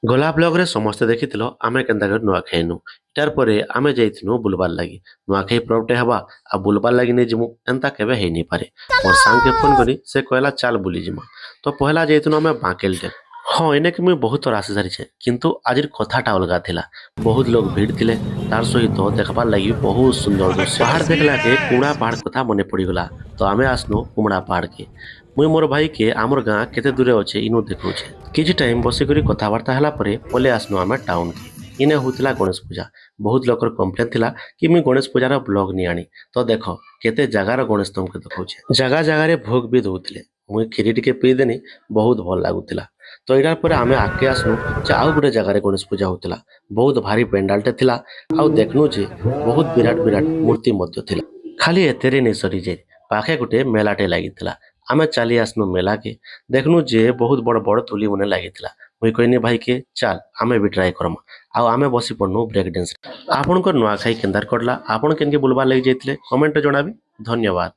ଗଲା ବ୍ଲଗରେ ସମସ୍ତେ ଦେଖିଥିଲ ଆମେ କେନ୍ତା କରି ନୂଆଖାଇନୁ। ଇଟାର ପରେ ଆମେ ଯାଇଥିନୁ ବୁଲବାର୍ ଲାଗି। ନୂଆଖାଇ ପରବଟେ ହେବା ଆଉ ବୁଲବାର୍ ଲାଗି ନେଇ ଯିମୁ, ଏନ୍ତା କେବେ ହେଇ ନାଇଁ ପାରେ। ମୋର୍ ସାଙ୍ଗକେ ଫୋନ କରି ସେ କହିଲା, ଚାଲ ବୁଲି ଯିମା। ତ ପହିଲା ଯାଇଥିନୁ ଆମେ ବାଙ୍କେଲ ଡ୍ୟାମ୍। ହଁ, ଏନେକି ମୁଇଁ ବହୁତ ଥର ଆସି ସାରିଛେ, କିନ୍ତୁ ଆଜିର କଥାଟା ଅଲଗା ଥିଲା। ବହୁତ ଲୋକ ଭିଡ଼ ଥିଲେ, ତାର ସହିତ ଦେଖବାର୍ ଲାଗି ବହୁତ ସୁନ୍ଦର ଦୃଶ୍ୟ। ପାହାଡ଼ ଦେଖିଲାକେ କୁମଡ଼ା ପାହାଡ଼ କଥା ମନେ ପଡ଼ିଗଲା। ତ ଆମେ ଆସନୁ କୁମଡ଼ା ପାହାଡ଼କେ। ମୁଇଁ ମୋର ଭାଇକେ ଆମର ଗାଁ କେତେ ଦୂରେ ଅଛେ ଇନୁ ଦେଖଉଛେ। କିଛି ଟାଇମ ବସିକରି କଥାବାର୍ତ୍ତା ହେଲା ପରେ ପଲେଇ ଆସନୁ ଆମେ ଟାଉନକେ। ଇନେ ହଉଥିଲା ଗଣେଶ ପୂଜା। ବହୁତ ଲୋକର କମ୍ପ୍ଲେନ ଥିଲା କି ମୁଇଁ ଗଣେଶ ପୂଜାର ବ୍ଲଗ ନି ଆଣି। ତ ଦେଖ, କେତେ ଜାଗାର ଗଣେଶ ତମକେ ଦେଖଉଛେ। ଜାଗା ଜାଗାରେ ଭୋଗ ବି ଦଉଥିଲେ। ମୁଇଁ କ୍ଷୀରି ଟିକେ ପିଇଦେନି, ବହୁତ ଭଲ ଲାଗୁଥିଲା। ତ ଏଇଟାର ପରେ ଆମେ ଆଗକେ ଆସନୁ ଯେ ଆଉ ଗୋଟେ ଜାଗାରେ ଗଣେଶ ପୂଜା ହଉଥିଲା। ବହୁତ ଭାରି ପେଣ୍ଡାଲଟେ ଥିଲା ଆଉ ଦେଖନୁ ଯେ ବହୁତ ବିରାଟ ବିରାଟ ମୂର୍ତ୍ତି ମଧ୍ୟ ଥିଲା। ଖାଲି ଏତେରେ ନେଇ ସରିଯାଏ, ପାଖେ ଗୋଟେ ମେଲାଟେ ଲାଗିଥିଲା। ଆମେ ଚାଲି ଆସନୁ ମେଲାକେ। ଦେଖନୁ ଯେ ବହୁତ ବଡ଼ ବଡ଼ ତୁଲି ମାନେ ଲାଗିଥିଲା। ମୁଇଁ କହିନି ଭାଇକେ, ଚାଲ ଆମେ ବି ଟ୍ରାଏ କରମା। ଆଉ ଆମେ ବସି ପଡନୁ ବ୍ରେକ୍ ଡ୍ୟାନ୍ସ। ଆପଣଙ୍କର ନୂଆଖାଇ କେନ୍ତାର କଟଲା? ଆପଣ କେନକେ ବୁଲବାର୍ ଲାଗି ଯାଇଥିଲେ? କମେଣ୍ଟରେ ଜଣାବେ। ଧନ୍ୟବାଦ।